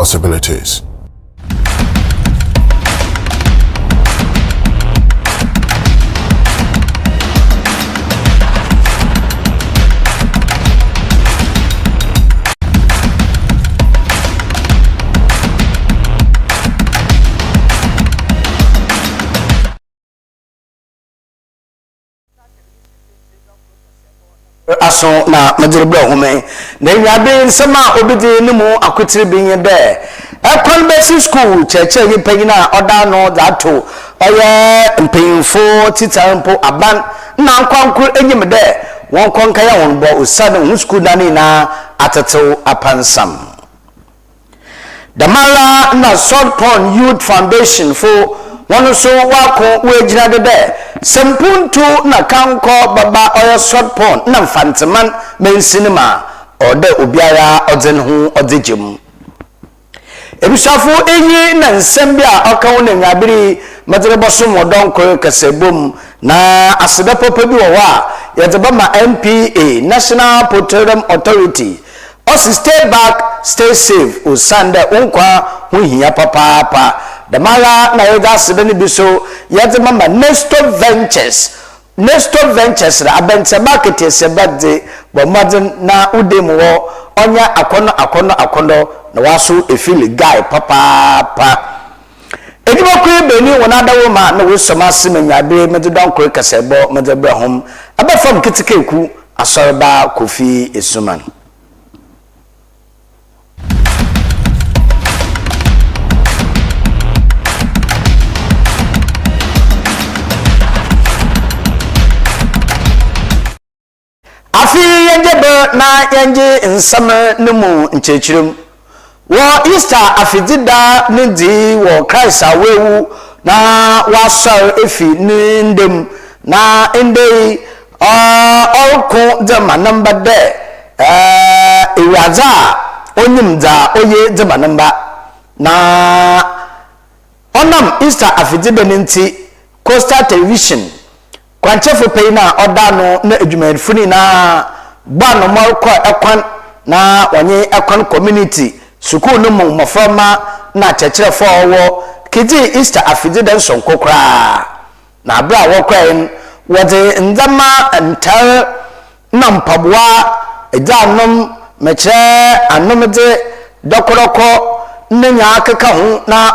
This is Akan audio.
possibilities. Aso na medze rebrɛ hom yi, na ewiaber yi nsɛm a obedzi no mu akotsir bi nye dɛ, kwan besi skuul kyerɛkyerɛnyi panyin a ɔda ano dze ato ɔyɛ mpanyimfo tsitsar mpo aban na ankorankor enyim dɛ wɔnkɔ nkɛyɛ hɔn bɔ osian hɔn skuul dan no nyina atsetsew apansam. Dɛmara na Saltpond Youth Foundation fo hɔn so wɔako woegyina do dɛ sɛ mpontu na kankɔ bɛba ɔyɛ Saltpond na Mfantseman mansin mu a, ɔwɔ dɛ obiara ɔdze noho ɔdze gye mu. Ebusuafo, iyi na nsɛm bi a ɔka ho na enyiaber yi medze robɔsom wɔ dɔnkor kasaabɔ mu, na aseda papa bi wɔ hɔ a yɛdze bɛma NPA, National Petroleum Authority, Ɔse stay back stay safe osiandɛ wo nkwa ho hia papaapa. Dɛmara na yɛdze aseda no bi so yɛdze mama Nesto Ventures. Nesto Ventures dze abɛntsɛmba akataasia dze bɔ mbɔdzen na wo dan mu hɔ ɔnyɛ akɔndɔ akɔndɔ akɔndɔ na wɔaso efeel guy papaapa. Edwumakuw ebien yi hɔn adawurma na woesuo m'ase ma enyiaber medze dɔnkor kasaabɔ medze brɛ hom. Ɛbɛfam Ketsekeeku Asɔrba Kofi Esuman. Afei yɛngye ber na yɛngye nsɛm no mu nkyerɛkyerɛ mu. Wɔ Easter afedzi da no ndzii wɔ Christ a oewu na ɔasoɛr efi ne nda mu na ndɛ yi ɔroko dze ma ne mba dɛ Ewuradze a onyim dza oye dze ma ne mba. Na ɔnam Easter afedzi da no ntsi, Coastal Television Kwankyerɛfo panyin a ɔda ano na edwumayɛfo no nyinaa bɔ anomɔr kɔr kwan na wɔnye kwan community sukuu no mu mboframba na akyerɛkyerɛfo a wɔwɔ kedzii Easter afedzi da soronko koraa. Na aber a wɔkɔe no, wɔdze ndzɛmba, ntar na mpaboa, egyanom, mekyerɛ anomdze, dɔkɔdɔkɔ ne nyinaa keka ho na.